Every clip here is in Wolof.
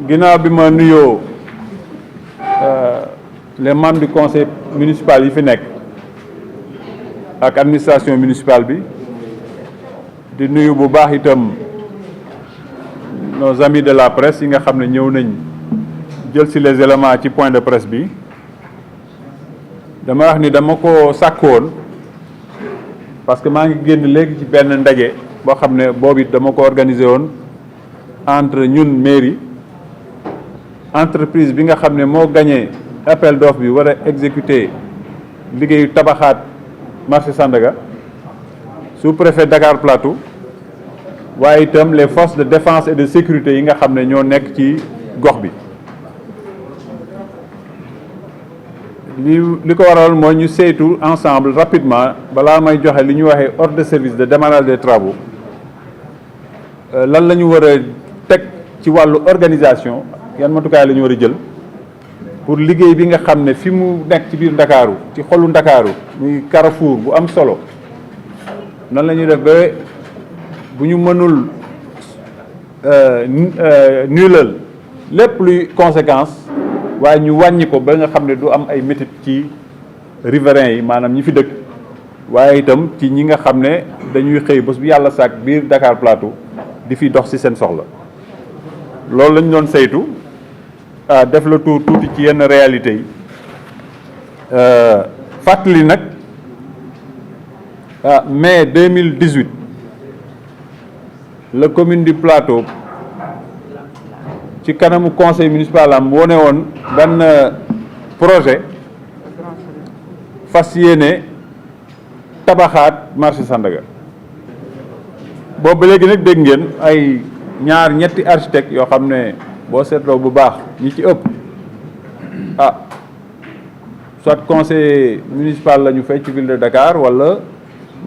ginnaaw bi ma nuyoo les membres du conseil municipal yi fi nekk ak administration municipale bi di nuyu bu baax itam nos amis de la presse yi nga xam ne ñëw nañ jël ci les éléments ci point de presse bi dama wax ni dama ko sàkkoon parce que maa ngi génn léegi ci benn ndaje boo xam ne boobu it dama ko organiser woon entre ñun mairie entreprise bi nga xam ne moo gagné appel d'offre bi war a exécuter liggéeyu tabaxaat marché Sandaga sous-préfet Dakar-Plateau waaye itam les forces de défense et de sécurité yi nga xam ne ñoo nekk ci gox bi li ko waral mooy ñu saytu ensemble rapidement balaa may joxe li ñu waxee ordre de service de démarrage des travaux lan la ñu war a teg ci wàllu organisation yan matukaay la ñu war a jël pour liggéey bi nga xam ne fi mu nekk ci biir Ndakaaru ci xolu Ndakaaru muy carrefour bu am solo nan la ñuy def ba bu ñu mënul nulal lépp luy conséquence waaye ñu wàññi ko ba nga xam ne du am ay métit ci riverains yi maanaam ñi fi dëkk waaye itam ci ñi nga xam ne dañuy xëy bés bu yàlla sàkk biir Dakar-Plateau di fi dox ci seen soxla loolu lañ doon saytu def la tuuti ci yenn réalité yi fàttali nag mai 2018 la commune du Plateau ci kanamu conseil municipal am wone woon benn projet fas yéene tabaxaat marché Sandaga boobu ba léegi nag dégg ngeen ay ñetti architecte yoo xam ne boo seetloo bu baax ñi ci ëpp soit conseil municipal la ñu fay ci ville de Dakar wala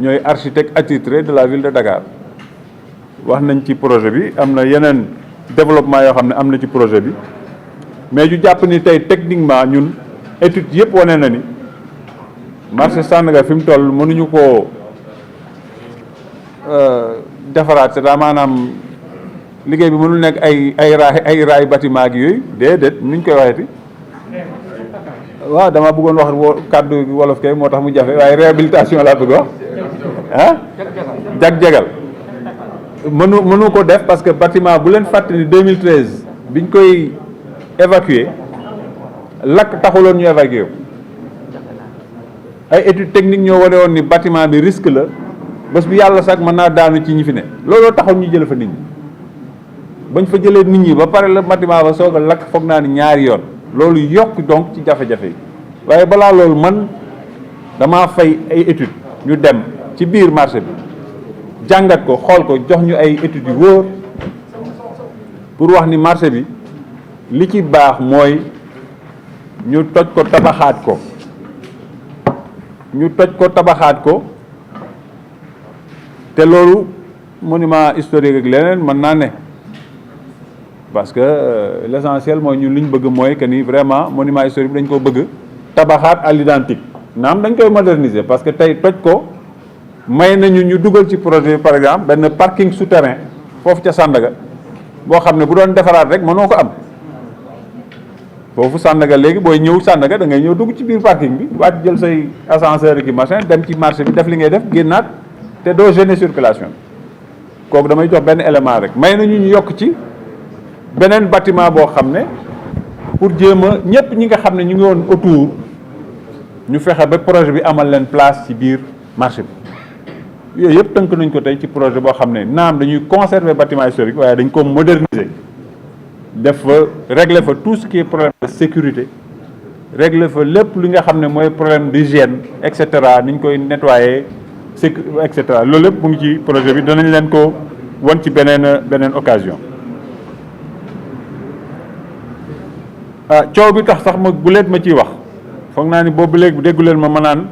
ñooy architecte attitré de la ville de Dakar wax nañ ci projet bi am na yeneen développement yoo xam ne am na ci projet bi mais ñu jàpp ni tey techniquement ñun étude yëpp wane na ni marché Sandaga fi mu toll mënuñu koo defaraat c'est-à-dire maanaam liggéey bi mënul nekk ay raay bâtiment gi yooyu déedéet nuñ koy waxeeti waaw dama bëggoon wax kàddu wolof kay moo tax mu jafe waaye réhabilitation laa bëgg wax jag-jagal mënu ko def parce que bâtiment bu leen fàttali 2013 biñ koy évacuer lakk taxuloon ñu évacuer ay études techniques ñoo wane woon ni bâtiment bi risque la bés bi yàlla sax mën naa daanu ci ñi fi ne looloo taxoon ñu jële fa nit ñi bañ fa jëlee nit ñi ba pare la bâtiment ba soog a lakk foog naa ni ñaari yoon loolu yokk donc ci jafe-jafe yi waaye balaa loolu man damaa fay ay études ñu dem ci biir marché bi jàngat ko xool ko jox ñu ay études yu wóor pour wax ni marché bi li ci baax mooy ñu toj ko tabaxaat ko te loolu monument historique ak leneen mën naa ne parce que l'essentiel mooy ñun li ñu bëgg mooy que ni vraiment monument historique bi dañ ko bëgg tabaxaat à l'identique naam dañ koy moderniser parce que tey toj ko may nañu ñu dugal ci projet bi par exemple benn parking souterrain foofu ca Sandaga boo xam ne bu doon defaraat rek mënoo ko am foofu Sandaga léegi booy ñëw Sandaga da ngay ñëw dugg ci biir parking bi wàcc jël say ascenseur ki machin dem ci marché bi def li ngay def génnaat te doo gêner circulation kooku damay jox benn élément rek may nañu ñu yokk ci beneen bâtiment boo xam ne pour jéem a ñëpp ñi nga xam ne ñu ngi woon autour ñu fexe ba projet bi amal leen place ci biir marché bi yooyu yëpp tënk nañ ko tey ci projet boo xam ne naam dañuy conserver bâtiment historique waaye dañ ko moderniser def fa régler fa tout ce qui est problème de sécurité régler fa lépp li nga xam ne mooy problème d'hygiène et cetera ni ñu koy nettoyer et cetera loolu lépp mu ngi ci projet bi danañ leen ko won ci beneen occasion. Coow bi tax sax ma guleet ma ciy wax foog naa ni boobu léegi déggu leen ma naan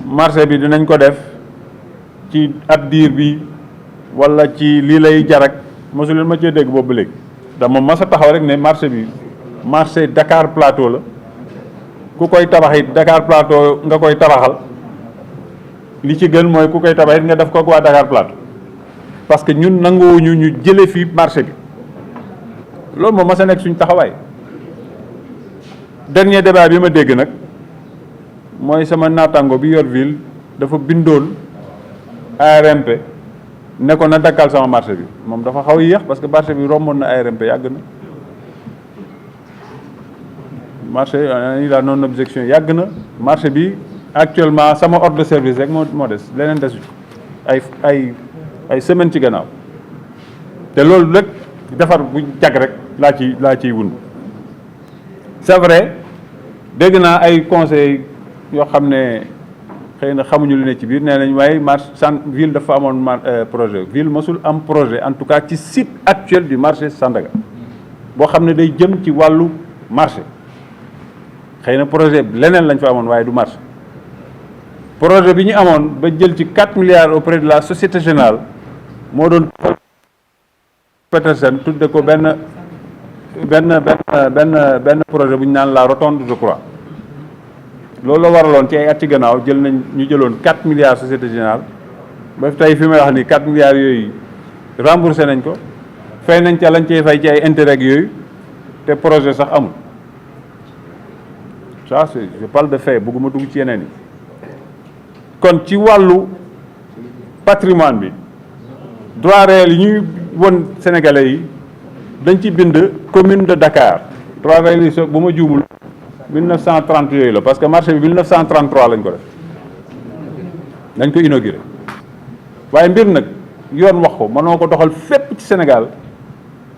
marché bi dinañ ko def ci ab diir bi wala ci lii lay jarak mosu leen ma cee dégg boobu léegi dama mas a taxaw rek ne marché bi marché Dakar-Plateau la ku koy tabax it Dakar-Plateau nga koy tabaxal li ci gën mooy ku koy tabax it nga def ko waa Dakar-Plateau parce que ñun nanguwuñu ñu jële fi marché bi loolu moom ma sa nekk suñ taxawaay. Dernier débat bi ma dégg nag mooy sama naataango bi yor ville dafa bindoon ARMP ne ko na dakkal sama marché bi moom dafa xaw a yéex parce que marché bi romboon na ARMP yàgg na. marché la non objection yàgg na marché bi actuellement sama ordre de service rek moo des leneen desu ay semaine ci gannaaw te loolu rek defar bu jag rek laa ciy wund. C'est vrai dégg naa ay conseils yoo xam ne xëy na xamuñu lu ne ci biir nee nañ waaye marché ville dafa amoon projet ville mosul am projet en tout cas ci site actuel du marché Sandaga boo xam ne day jëm ci wàllu marché xëy na projet leneen lañ fa amoon waaye du marché. Projet bi ñu amoon ba jël ci 4 milliards auprès de la Société Générale moo doon Petersen tudde ko benn projet bu ñu naan la rotonde je crois loolu la waraloon ci ay at ci gannaaw ñu jëloon 4 milliards Société Générale ba tey fi may wax ni 4 milliards yooyu remboursé nañ ko fay nañ ca lañ cey fay ci ay intérêt yooyu te projet sax amul. Ça je parle de fait bëgguma dugg ci yeneen yi kon ci wàllu patrimoine bi droit réel yi ñuy won sénégalais yi dañ ci bind commune de Dakar droit réel yi bu ma juumul 1930 yooyu la parce que marché bi 1933 lañ ko def dañ ko inauguré waaye mbir nag yoon wax ko mënoo ko doxal fépp ci Sénégal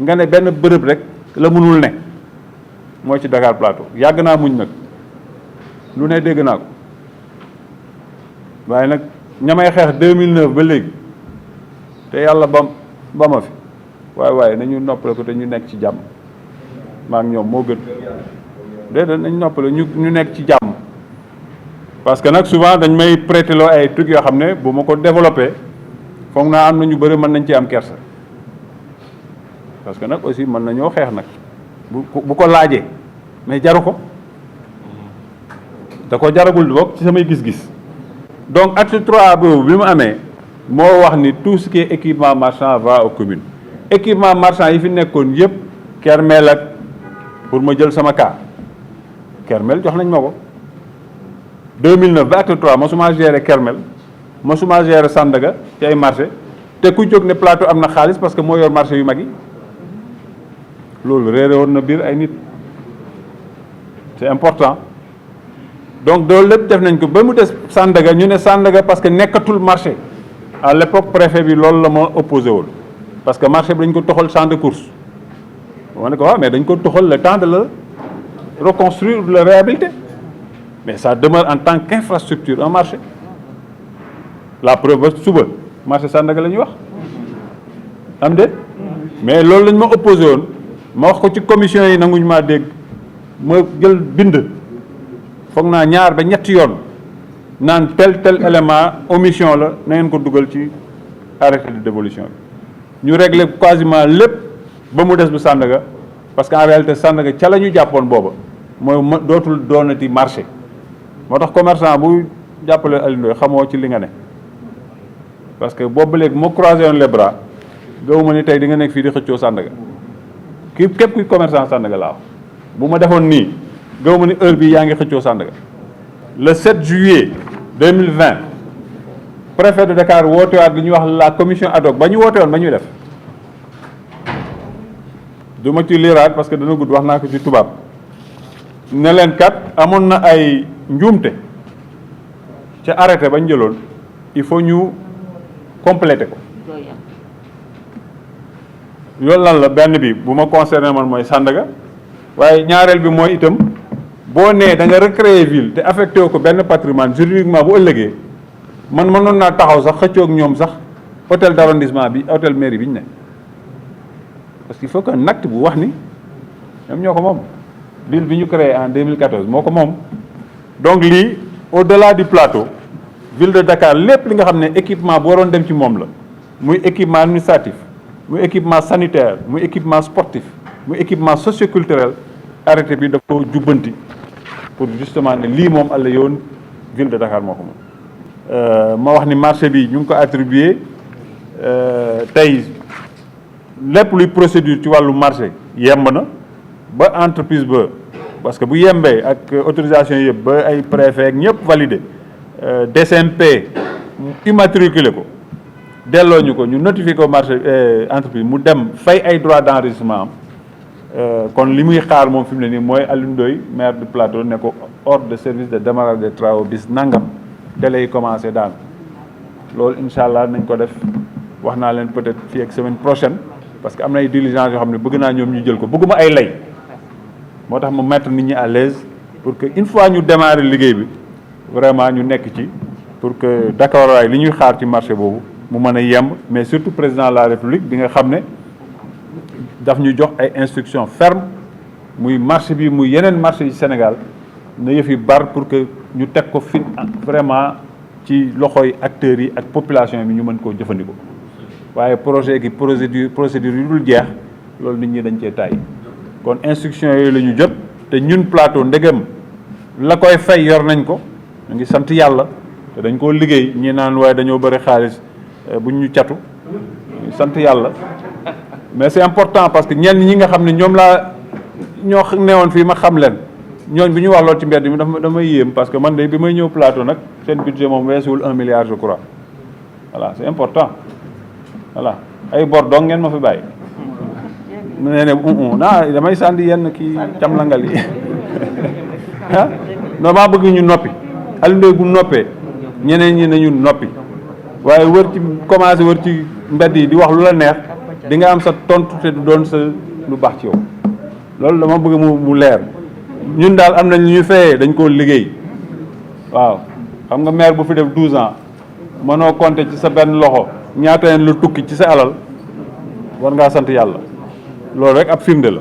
nga ne benn bërëb rek la mënul ne mooy ci Dakar-Plateau yàgg naa muñ nag lu ne dégg naa ko waaye nag ñamay xeex 2009 ba léegi te yàlla ba ma fi waaye nañu noppale ko te ñu nekk ci jàmm maa ngi ñoom moo gën déedéet nañ noppale ñu nekk ci jàmm parce que nag souvent dañ may prêter loo ay trucs yoo xam ne bu ma ko développé foog naa am na ñu bëri mën nañ ci am kersa parce que nag aussi mën nañoo xeex nag bu ko laajee mais jaru ko da ko jaragul bokk ci samay gis-gis donc acte 3 boobu bi mu amee moo wax ni tout ce qui est équipement marchand va aux communes équipement marchand yi fi nekkoon yëpp Kermel ak pour ma jël sama cas Kermel jox nañ ma ko 2009 ba acte 3 mosuma gérer Kermel mosuma gérer Sandaga ci ay marché te ku jóg ne Plateau am na xaalis parce que moo yor marché yu mag yi loolu réeré woon na biir ay nit c'est important donc loolu lépp def nañ ko ba mu des Sandaga ñu ne Sandaga parce que nekkatul marché à l'époque préfet bi loolu la ma opposé woon parce que marché bi dañ ko toxal champ de course ma ne ko waaw mais dañ ko toxal le temps de le reconstruire de le réhabiliter mais ça demeure en tant qu'infrastructure un marché la preuve ba suba marché Sandaga la ñuy wax am déet mais loolu lañ ma opposé woon ma wax ko ci commission yi nanguñu maa dégg ma jël bind foog naa ñaar ba ñetti yoon naan tel élément omission la na ngeen ko dugal ci arrêté de dévolution bi ñu régler quasiment lépp ba mu des bu Sandaga parce que en réalité Sandaga ca la ñu jàppoon booba mooy dootul doonati marché moo tax commerçant bu jàppale Alioune Ndoye xamoo ci li nga ne parce que boobu ba léegi moo croisé woon les bras gëwuma ni tey di nga nekk fii di xëccoo Sandaga képp kuy commerçant Sandaga laa wax bu ma defoon nii gëw ma ni heure bi yaa ngi xëccoo Sandaga le 7 juillet 2020 préfet de Dakar woote waat li ñuy wax la commission ad hoc ba ñu woote woon ba ñuy def du ma ci liiraat parce que dana gudd wax naa ko ci tubaab ne leen kat amoon na ay njuumte ca arrêté ba ñu jëloon il faut ñu compléter ko loolu lan la benn bi bu ma concerné man mooy Sandaga waaye ñaareel bi mooy itam boo nee da nga recréer ville te affecté ko benn patrimoine juridiquement bu ëllëgee man mënoon naa taxaw sax xëccoog ñoom sax hôtel d'arrondissement bi hôtel mairie bi ñu ne parce qu'il faut que acte bu wax ni ñoom ñoo ko moom ville bi ñu créé en 2014 moo ko moom donc lii au-delà du plateau ville de Dakar lépp li nga xam ne équipement bu waroon dem ci moom la muy équipement administratif muy équipement sanitaire muy équipement sportif muy équipement socioculturel arrêté bi daf ko jubbanti pour justement ne lii moom àlla yoon ville de Dakar moo ko moom ma wax ni marché bi ñu ngi ko attribué tey lépp luy procédure ci wàllu marché yemb na ba entreprise ba parce que bu yembee ak autorisation yëpp ba ay préfet ak ñëpp validé DCMP immatriculé ko delloo ñu ko ñu notifié ko marché entreprise mu dem fay ay droit d'enregistrement am kon li muy xaar moom fi mu ne nii mooy Alioune Ndoye maire du Plateau ne ko ordre de service de démarrage des travaux bis nangam délai yi commencé daan loolu incha allah nañ ko def wax naa leen peut-être fii ak semaine prochaine parce que am na ay diligence yoo xam ne bëgg naa ñoom ñu jël ko bëgguma ay lay moo tax mu mettre nit ñi à l'aise pour que une fois ñu démarrer liggéey bi vraiment ñu nekk ci pour que Dakar waay li ñuy xaar ci marché boobu mu mën a yemb mais surtout président de la République bi nga xam ne daf ñu jox ay instructions fermes muy marché bi muy yeneen marché yi Sénégal na yëf yi bar pour que ñu teg ko fit vraiment ci loxoy acteurs yi ak population bi ñu mën koo jëfandikoo waaye projet gi procédure yu dul jeex loolu nit ñi dañ cee tàyyi kon instruction yooyu la ñu jot te ñun Plateau ndegem la koy fay yor nañ ko ñu ngi sant yàlla te dañ koo liggéey ñi naan waaye dañoo bëri xaalis buñ ñu catu ñu sant yàlla mais c'est important parce que ñenn ñi nga xam ne ñoom laa ñoo newoon fii ma xam leen ñooñ bi ñu wax loolu ci mbedd mi damay yéem parce que man de bi may ñëw Plateau nag seen budget moom weesuwul 1 milliard je crois voilà c'est important voilà ay bor dong ngeen ma fi bàyyi mu ne naa damay sànni yenn kii camlangal yi ah non maa bëgg ñu noppi Alioune Ndoye bu noppee ñeneen ñi nañu noppi waaye wër ci commencé wër ci mbedd yi di wax lu la neex di nga am sa tontu te du doon sa lu baax ci yow loolu dama bëgg mu leer ñun daal am nañ ñu fayee dañ koo liggéey waaw xam nga maire bu fi def 12 ans mënoo compter ci sa benn loxo ñaata yeen lu tukki ci sa alal war ngaa sant yàlla loolu rek ab firnde la